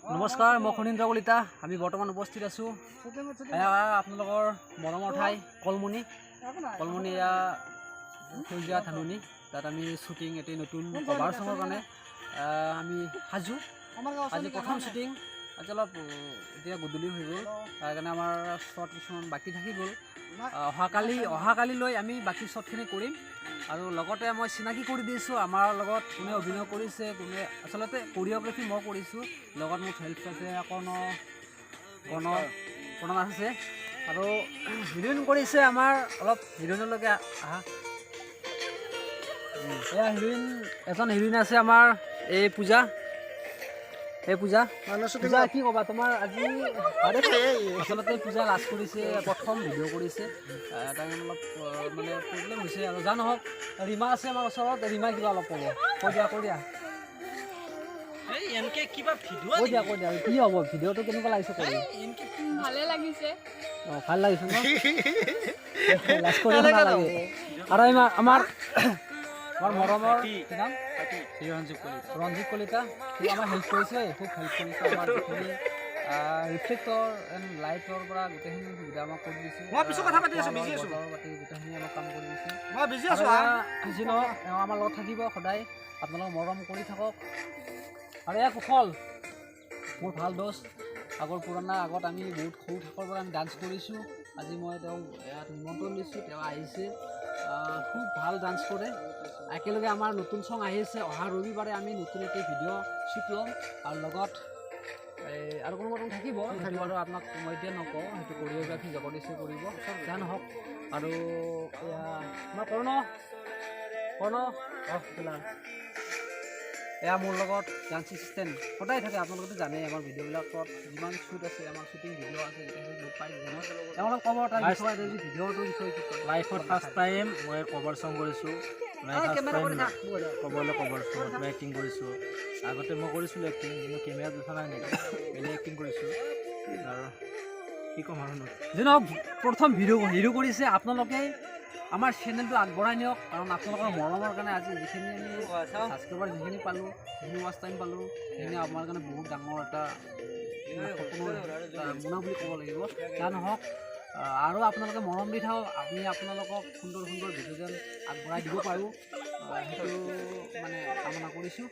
নমস্কাৰ, মই খনীন্দ্ৰ কলিতা। আমি বৰ্তমান উপস্থিত আছোঁ এয়া আপোনালোকৰ মৰমৰ ঠাই কলমণি। কলমণি, এয়া সেউজীয়া ধাননি। তাত আমি শ্বুটিং এটি নতুন কভাৰ চঙৰ কাৰণে আমি সাজু। আজি প্ৰথম শ্বুটিং। আজি অলপ এতিয়া গধূলি হৈ গ'ল, তাৰ কাৰণে আমাৰ শ্বট কিছুমান বাকী থাকি গ'ল। অহাকালিলৈ আমি বাকী শ্বটখিনি কৰিম। আৰু লগতে মই চিনাকি কৰি দিছোঁ আমাৰ লগত কোনে অভিনয় কৰিছে, কোনে। আচলতে কৰিঅ'গ্ৰাফী মই কৰিছোঁ, লগত মোক হেল্প আছে কৰ্ণ কৰ্ণ কৰ্ণ নাথ আছে আৰু হিৰইন কৰিছে আমাৰ। অলপ হিৰইনলৈকে আহা। এয়া হিৰইন, এজন হিৰইন আছে আমাৰ এই পূজা, এই পূজা। পূজা, কি ক'বা তোমাৰ আজি? আচলতে পূজা লাজ কৰিছে, প্ৰথম ভিডিঅ' কৰিছে, তাৰ কাৰণে অলপ মানে প্ৰব্লেম হৈছে। আৰু যা নহওক, ৰীমা আছে আমাৰ ওচৰত। ৰীমা, কিবা অলপ ক'ব? কৈ দিয়া, কৈ দিয়া। এনকে কিবা ভিডিঅ'। কৈ দিয়া, কৈ দিয়া। কি হ'ব, ভিডিঅ'টো কেনেকুৱা লাগিছে কৰি? ভালে লাগিছে। অঁ, ভাল লাগিছে ন? লাজ কৰিব নালাগে। আৰু আমাৰ আমাৰ মৰমৰ কি নাম? ৰঞ্জিত কলিতা। ৰঞ্জিত কলিতা, সি আমাক হেল্প কৰিছে, খুব হেল্প কৰিছে। আমাৰ যিখিনি ৰিফ্লেক্টৰ এণ্ড লাইটৰ পৰা গোটেইখিনি সুবিধা আমাক কৰি দিছে। মই পিছত কথা পাতি আছোঁ, খোৱা busy লোৱাৰ আছোঁ। বজাৰ পাতি গোটেইখিনি আমাক কাম কৰি দিছে। মই বিজি আৰু আছো। এয়া যি নহওক, এওঁ আমাৰ লগত থাকিব সদায়। আপোনালোক মৰম কৰি থাকক। আৰু এয়া কুশল, মোৰ ভাল দোস্ত, আগৰ পুৰণা। আগত আমি বহুত সৰু থকাৰ পৰা আমি ডান্স কৰিছোঁ। আজি মই তেওঁক ইয়াত নিমন্ত্ৰণ দিছোঁ, তেওঁ আহিছে। খুব ভাল ডান্স কৰে। একেলগে আমাৰ নতুন চং আহিছে। অহা ৰবিবাৰে আমি নতুন এটি ভিডিঅ' শ্বুট ল'ম। আৰু লগত এই আৰু কোনোবা কোনোবা থাকিব, সেইটো আৰু আপোনাক মই এতিয়া নকওঁ। সেইটো কৰিঅ'গ্ৰাফী জগদীশে কৰিব। যা নহওক, আৰু এয়া আমাৰ কৰ্ণ, কৰ্ণ। অহ বোলা, এয়া মোৰ লগত ডান্স এছিষ্টেণ্ট সদায় থাকে। আপোনালোকেতো জানেই, আমাৰ ভিডিঅ'বিলাকত যিমান শ্বুট আছে, আমাৰ শ্বুটিং ভিডিঅ' আছে, গোটেইখিনি লগ পাই জানো। তেওঁ অলপ ক'ব তাৰ বিষয়ে, ভিডিঅ'টোৰ বিষয়ে কি কয়। লাইফত ফাৰ্ষ্ট টাইম মই কভাৰ চং কৰিছোঁ। মানে ফাৰ্ষ্ট টাইম ক'বলৈ কভাৰ চঙত মই এক্টিং কৰিছোঁ। আগতে মই কৰিছিলোঁ এক্টিং, কিন্তু কেমেৰাত উঠা নাই নেকি, বেলেগ এক্টিং কৰিছোঁ। আৰু কি ক'ম আৰু? যি নহওক, প্ৰথম ভিডিঅ' হিৰ' কৰিছে। আপোনালোকে আমাৰ চেনেলটো আগবঢ়াই নিয়ক, কাৰণ আপোনালোকৰ মৰমৰ কাৰণে আজি যিখিনি আমি ছাবস্ক্ৰাইবাৰ যিখিনি পালোঁ, যিখিনি ৱাচ টাইম পালোঁ, সেইখিনি আমাৰ কাৰণে বহুত ডাঙৰ এটা মানে সপোনৰ এটা মোনা বুলি ক'ব লাগিব। যা নহওক, আৰু আপোনালোকে মৰম দি থাকক। আমি আপোনালোকক সুন্দৰ সুন্দৰ ভিডিঅ' যেন আগবঢ়াই দিব পাৰোঁ, সেইটো মানে কামনা কৰিছোঁ।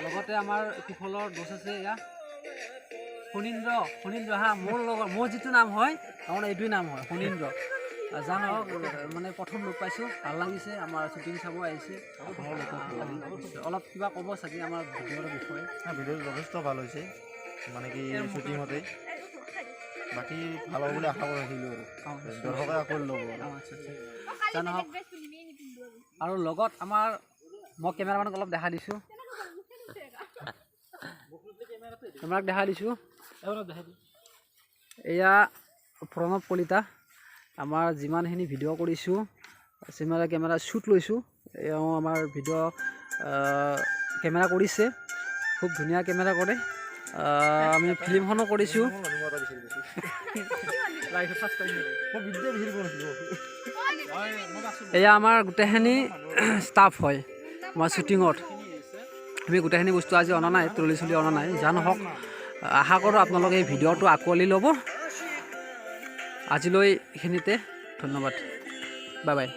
লগতে আমাৰ কুশলৰ দোষ আছে এয়া ফণীন্দ্ৰ। ফণীন্দ্ৰ, হা, মোৰ লগত মোৰ যিটো নাম হয়, তাৰমানে এইটোৱে নাম হয়, ফণীন্দ্ৰ। যা নহওক, মানে প্ৰথম লগ পাইছোঁ, ভাল লাগিছে। আমাৰ শ্বুটিং চাব আহিছে। অলপ কিবা ক'ব চাগে আমাৰ ভিডিঅ'ৰ বিষয়ে। ভিডিঅ'টো যথেষ্ট ভাল হৈছে, মানে কি শ্বুটিঙতে বাকী ভাল হ'ব বুলি আশা ৰাখিলোঁ আৰু দৰ্শকে আকোৱালি ল'ব আৰু। অঁ, আচ্ছা। যা নহওক, আৰু লগত আমাৰ মই কেমেৰামেনক অলপ দেখা দিছোঁ, কেমেৰাক দেখা দিছোঁ। এয়া প্ৰণৱ কলিতা। আমাৰ যিমানখিনি ভিডিঅ' কৰিছোঁ, চিমেৰা কেমেৰা শ্বুট লৈছোঁ, এওঁ আমাৰ ভিডিঅ' কেমেৰা কৰিছে। খুব ধুনীয়া কেমেৰা কৰে। আমি ফিল্মখনো কৰিছোঁ। মই এটা বিচাৰি পাইছোঁ। লাইফত ফাৰ্ষ্ট টাইম। মই বিদ্যা বিচাৰি পোৱা নাছিলোঁ। এয়া আমাৰ গোটেইখিনি ষ্টাফ হয়। আমাৰ শ্বুটিঙত আমি গোটেইখিনি বস্তু আজি অনা নাই, ট্ৰলি চলি অনা নাই। যা নহওক, আশা কৰোঁ আপোনালোকে এই ভিডিঅ'টো আঁকোৱালি ল'ব। আজিলৈ এইখিনিতে, ধন্যবাদ, বাই বাই।